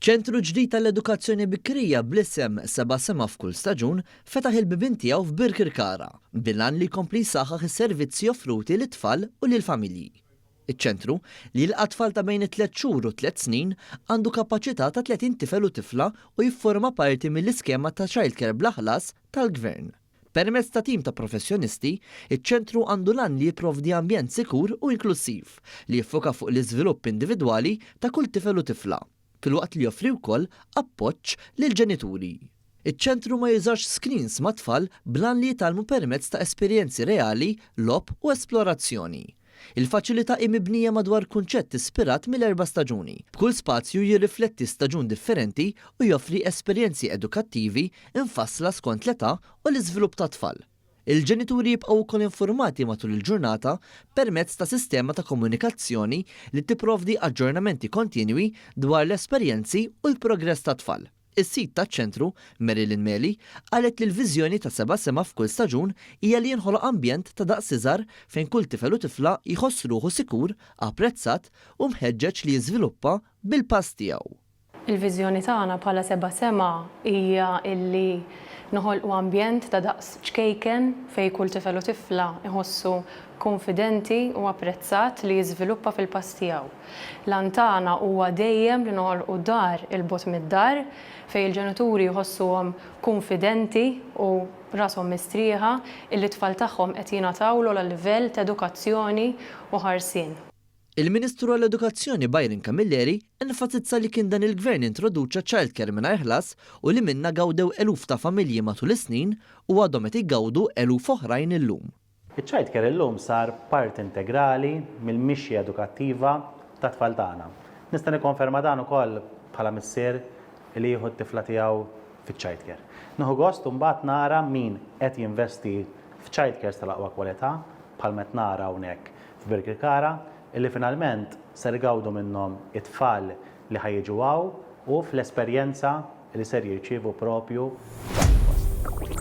Ċentru ġdid tal-edukazzjoni bikrija bl-isem Seba' Sema f'Kull Staġun fetaħ il-bibien tiegħu f'Birkirkara, bil-għan li jkompli jsaħħaħ is-servizzi offruti lit-tfal u lill-familji. Iċ-ċentru, li jilqa' tfal ta' bejn it-tliet xhur u tliet snin, għandu kapaċità ta' 30 tifel u tifla u jifforma parti mill-iskema ta' childcare bla ħlas tal-Gvern. Permezz ta' tim ta' professjonisti, iċ-ċentru għandu l-għan li jipprovdi ambjent sikur u inklussiv li jiffoka fuq l-iżvilupp individwali ta' kull tifel u tifla, filwaqt li joffri wkoll appoġġ lill-ġenituri. Iċ-ċentru ma jużax screens mat-tfal bl-għan li jitgħallmu permezz ta' esperjenzi reali, logħob u esplorazzjoni. Il-faċilità hi mibnija madwar kunċett ispirat mill-erba' staġuni, b'kull spazju jirrifletti staġun differenti u joffri esperjenzi edukattivi mfassla skont l-età u l-iżvilupp tat-tfal. Il-ġenituri jibqgħu wkoll infurmati matul il-ġurnata permezz ta' sistema ta' komunikazzjoni li tipprovdi aġġornamenti kontinwi dwar l-esperjenzi u l-progress tat-tfal. Is-sid taċ-ċentru, Marilyn Meli, qalet li l-viżjoni ta' Seba' Sema f'kull staġun hija li jinħoloq ambjent ta' daqs iżgħar fejn kull tifel u tifla jħoss ruħu sikur, apprezzat u mħeġġeġ li jiżviluppa bil-pass tiegħu. Il-viżjoni tagħna bħala Seba' Sema hija illi noħolqu ambjent ta' daqs ċkejken fejn kull tifel u tifla jħossu kunfidenti u apprezzat li jiżviluppa fil-pass tiegħu. L-għan tagħna huwa dejjem li noħolqu dar 'il bogħod mid-dar fejn il-ġenituri jħossuhom kunfidenti u rashom mistrieħa illi t-tfal tagħhom qed jingħataw l-ogħla livell t'edukazzjoni u ħarsien. Il-Ministru għall-Edukazzjoni Byron Camilleri enfasizza li kien dan il-Gvern li introduċa childcare mingħajr ħlas u li minnha gawdew eluf ta' familji matul is-snin u għadhom qed igawdu eluf oħrajn illum. Iċ-child care illum sar parti integrali mill-mixja edukattiva tat-tfal tagħna. Nista' nikkonferma dan ukoll bħala missier li jieħu t-tifla tiegħu fiċ-child care. Nieħu gost imbagħad nara min qed jinvesti f'child cares tal-aqwa kwalità bħalma qed nara hawnhekk f'Birkirkara illi finalment ser igawdu minnhom it-tfal li ħa jiġu hawn u fl-esperjenza li ser jirċievu propju f'dan il-post.